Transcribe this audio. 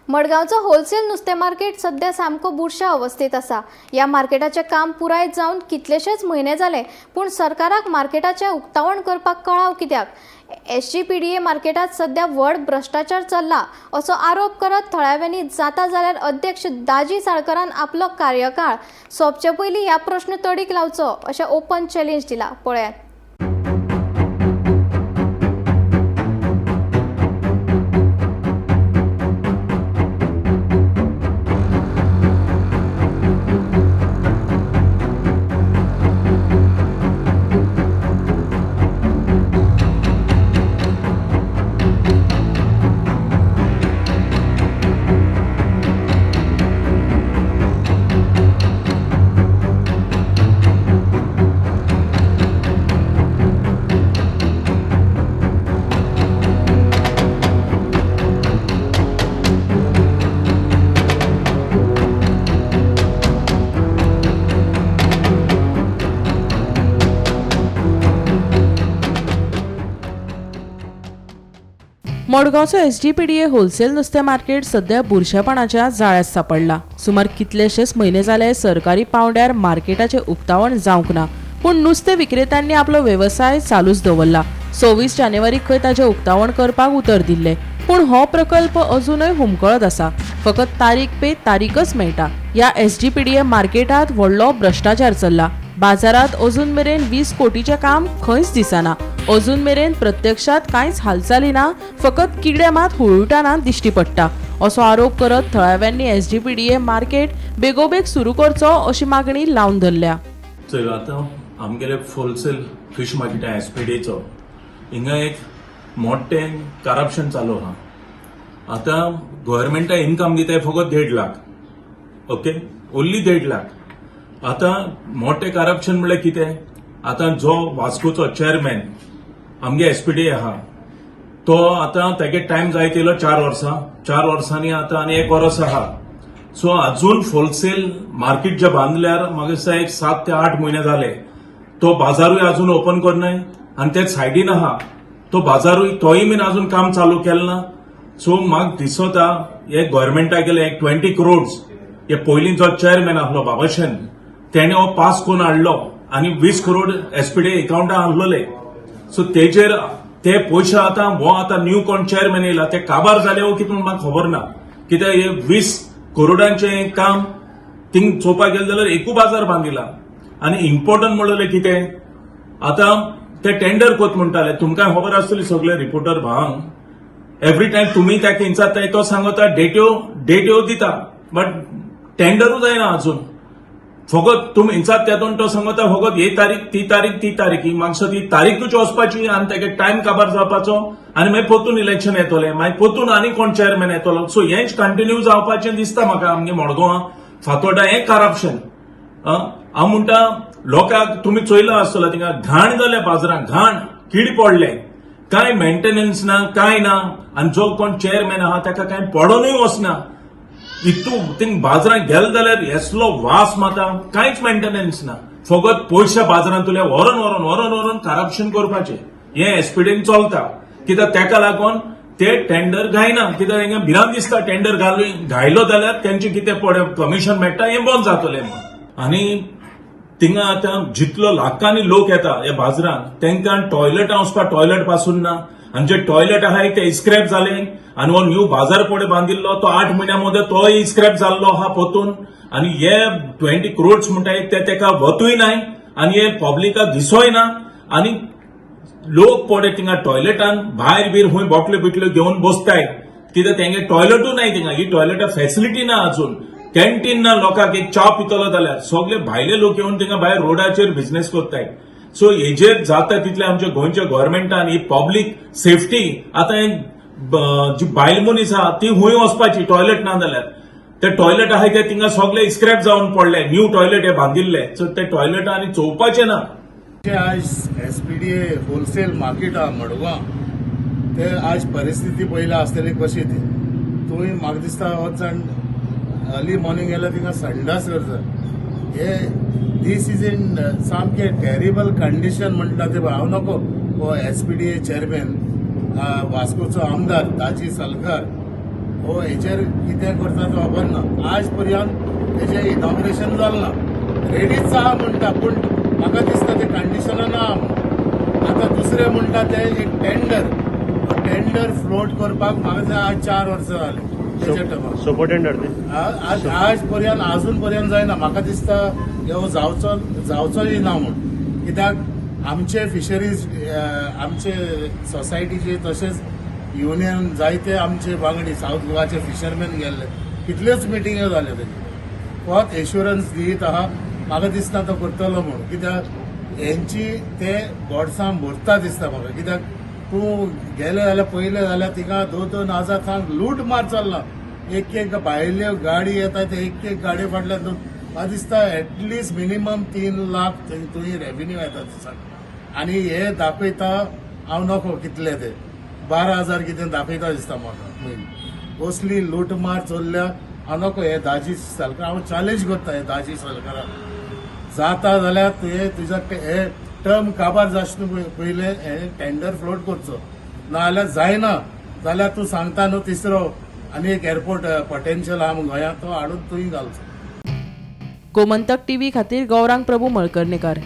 मडगांवचो wholesale नुस्तें market सध्या सामको बुरशा अवस्थेत आसा. ह्या मार्केटाचें काम पुराय जावन कितलेशेच म्हयने जाले, पूण सरकाराक मार्केटाचें उक्तावण करपाक कळाव कित्याक? एसजीपीडीए मार्केटांत सध्या व्हड भ्रश्टाचार चल्ला असो आरोप करत थळाव्यांनी जाता जाल्यार अध्यक्ष दाजी साळकरान आपलो कार्यकाळ सोंपचे पयलीं ह्या प्रश्न तडीक लावचो अशें ओपन चॅलेंज दिला. पळयात. मडगांवचो एसजीपीडीए होलसेल नुस्तें मार्केट सध्या बुरशेपणाच्या जाळ्यांत सांपडला. सुमार कितलेशेच म्हयने जाले सरकारी पांवड्यार मार्केटाचें उक्तावण जावंक ना, पूण नुस्तें विक्रेत्यांनी आपलो वेवसाय चालूच दवरला. 26 जानेवारीक खंय ताचें उक्तावण करपाक उतर दिल्लें, पूण हो प्रकल्प अजुनूय हुमकळत आसा. फकत तारीख पे तारीखच मेळटा. ह्या एसजीपीडीए मार्केटांत व्हडलो भ्रश्टाचार चल्ला. बाजारांत अजून मेरेन 20 कोटीचें काम खंयच दिसना. अजून मेरेन प्रत्यक्षात कांयच हालचाली ना, फकत किडे मात हुळहुळटाना दिश्टी पडटा असो आरोप करत थळाव्यांनी एसजीपीडीए मार्केट बेगोबेग सुरू करचो अशी मागणी लावन धरल्या. चोय, आतां आमगेले होलसेल फिश मार्केट एसपीडीचो हिंगा एक मोठें करप्शन चालू आहा. आतां गव्हर्मेंटा इन्कम दिताय फकत 1.5 लाख, ओके, ओन्ली 1.5 लाख. आतां मोठें करप्शन म्हणल्यार कितें? आतां जो वास्कोचो चेअरमॅन आमगे एसपीडी आहा तो आतां तेगे टायम जायत येयलो 4 वर्सां, 4 वर्सांनी आतां आनी 1 वर्स आहा. सो अजून होलसेल मार्केट जे बांदल्यार म्हाका दिसता एक 7 ते 8 म्हयने जाले, तो बाजारूय अजून ओपन करनाय आनी ते सायडीन आहा तो बाजारूय तोय बीन अजून काम चालू केलें ना. सो म्हाका दिसता हे गव्हर्मेंटाक गेले एक 20 करोड्स हे पयलीं जो चेअरमॅन आहलो बाबाशेन तेणे हो पास करून हाडलो आनी 20 करोड एसपीडी एकाउंटान आहलोले. सो तेजेर ते पयशे आतां हो आतां न्यू कोण चेअरमॅन येयला ते काबार जाले हो कितें म्हूण म्हाका खबर ना. कित्याक हे 20 करोडांचें काम थिंग चोवपाक गेलें जाल्यार एकू बाजार बांदिला. आनी इम्पोर्टंट म्हणलें कितें, आतां ते टेंडर कोत म्हणटाले, तुमकां खबर आसतली सगळे रिपोर्टर भावांक, एवरी टायम तुमी ताका विचारताय तो सांगता डेट्यो डेट्यो दिता, बट टेंडरूय जायना अजून. फकत तुमी विचारता तेतून तो सांगता फकत ही तारीख ती तारीख ती तारीख, ही मातसो ती तारीखूच वचपाची आनी तेगे टायम काबार जावपाचो आनी मागीर परतून इलेक्शन येतलें, मागीर परतून आनी कोण चेअरमॅन येतलो. सो हेंच कंटिन्यू जावपाचें दिसता म्हाका आमगे मडगांवां फातोर्डा हें करप्शन. हांव म्हणटा लोकांक तुमी चोयला आसतलो थिंगा घाण जाल्या बाजारांत, घाण कीड पडले, कांय मेंटेनन्स ना कांय ना आनी जो कोण चेअरमॅन आहा ताका कांय पडोनूय वचना. इतू थिंग बाजारांत गेले जाल्यार येसलो वास माता, कांयच मेंटेनन्स ना, फकत पयशे बाजारांतले व्हरोन व्हरोन व्हरोन व्हरोन करप्शन करपाचें हें एसपीडीन चलता. कित्याक तेका लागून ते टेंडर घायना, कित्याक हेंगा भिरांत दिसता टेंडर घायलो जाल्यार तेंचे कितें पडे कमिशन मेळटा हें बंद जातलें म्हूण. आनी थिंगा आतां जितलो लाखांनी लोक येता ह्या बाजारांत तेंकां टॉयलेटां वचपाक टॉयलेट पासून ना, आनी जे टॉयलेट आहाय ते स्क्रॅप जाले आनी हो न्यू बाजार पळय बांदिल्लो तो 8 म्हयन्या मदें तोय स्क्रॅप जाल्लो आहा परतून. आनी हे 20 करोड्स म्हणटाय ते तेका वतूय नाय आनी हे पब्लिकाक दिसोय ना. आनी लोक पळय थिंगा टॉयलेटान भायर बीर खूंय बोटल्यो बिटल्यो घेवन बसताय, कित्याक तेंगे टॉयलेटूय नाय थिंगा, ही टॉयलेटा फॅसिलिटी ना अजून, कॅन्टीन ना, लोकांक एक च्या पितलो जाल्यार सगळे भायले लोक येवन थिंगा भायर रोडाचेर बिझनेस करताय. सो हेजेर जाता तितले आमच्या गोंयच्या गव्हर्मेंटान ही पब्लीक सेफ्टी आतां हे जी बायल मनीस आहा ती खूंय वचपाची टॉयलेट ना जाल्यार, ते टॉयलेट आहाय ते थिंगा सगळे स्क्रॅप जावन पडले, न्यू टॉयलेट हे बांदिल्ले, सो ते टॉयलेट आनी चोवपाचें ना. आयज एसपीडीए होलसेल मार्केट आहा मडगांव, ते आज परिस्थिती पळयल्या आसतली कशी ती. तुमी म्हाका दिसता वचन अर्ली मॉर्निंग गेल्यार थिंगा संडास करता. हे these is in सामकें टेरेबल कंडिशन म्हणटा ते. हांव नको हो एसपीडीए चेअरमॅन, वास्कोचो आमदार दाजी सलकार हो हेचेर कितें करता तो खबर ना. आज पर्यंत तेजें इनॉग्रेशन जालें ना. रेडीच आहा म्हणटा, पूण म्हाका दिसता ते कंडिशनान ना म्हूण. आतां दुसरें म्हणटा ते एक टेंडर, टेंडर फ्लोट करपाक म्हाका दिसता आज 4 वर्सां जाली तेच्या टर्माक. सोपो टेंडर ते. आज आज पर्यंत, अजून पर्यंत जायना. म्हाका दिसता ह्यो जावचो जावचोय ना म्हूण, कित्याक आमचे फिशरीज, आमचे सोसायटीचे तशेंच युनियन, जायते आमचे वांगडी सावथ गोवाचे फिशरमॅन गेल्ले, कितल्योच मिटिंग्यो जाल्यो. तेजे फकत एश्युरन्स दित आहा. म्हाका दिसना तो करतलो म्हूण, कित्याक हेंची ते गोडसां भरता दिसता म्हाका. कित्याक तूं गेले जाल्यार, पयले जाल्यार तिका 2-2 हजार सांग लूट मार चल्ला. एक एक भायल्यो गाडी येता, ते एक एक गाडी फाटल्यान म्हाका दिसता एटलिस्ट मिनिमम 3 लाख थंय तुवें रेवेन्यू येता दिसाक. आनी हे दाखयता हांव नको कितले ते 12,000 कितें दाखयता दिसता म्हाका म्हयनो. असली लूटमार चल्ल्या. हांव नको हे दाजी सरकार, हांव चॅलेंज करता हे दाजी सरकाराक, जाता जाल्यार तुवें तुज्या हे टर्म काबार जावचे पयलें हे टेंडर फ्लोट करचो. ना जाल्यार जायना जाल्यार तूं सांगता न्हू, तिसरो आनी एक एअरपोर्ट पोटेन्शियल आहा म्हूण गोंयांत, तो हाडून तुवें घालचो. गोमंतक टीव्ही खातीर गौरांग प्रभू मळकर्णेकर.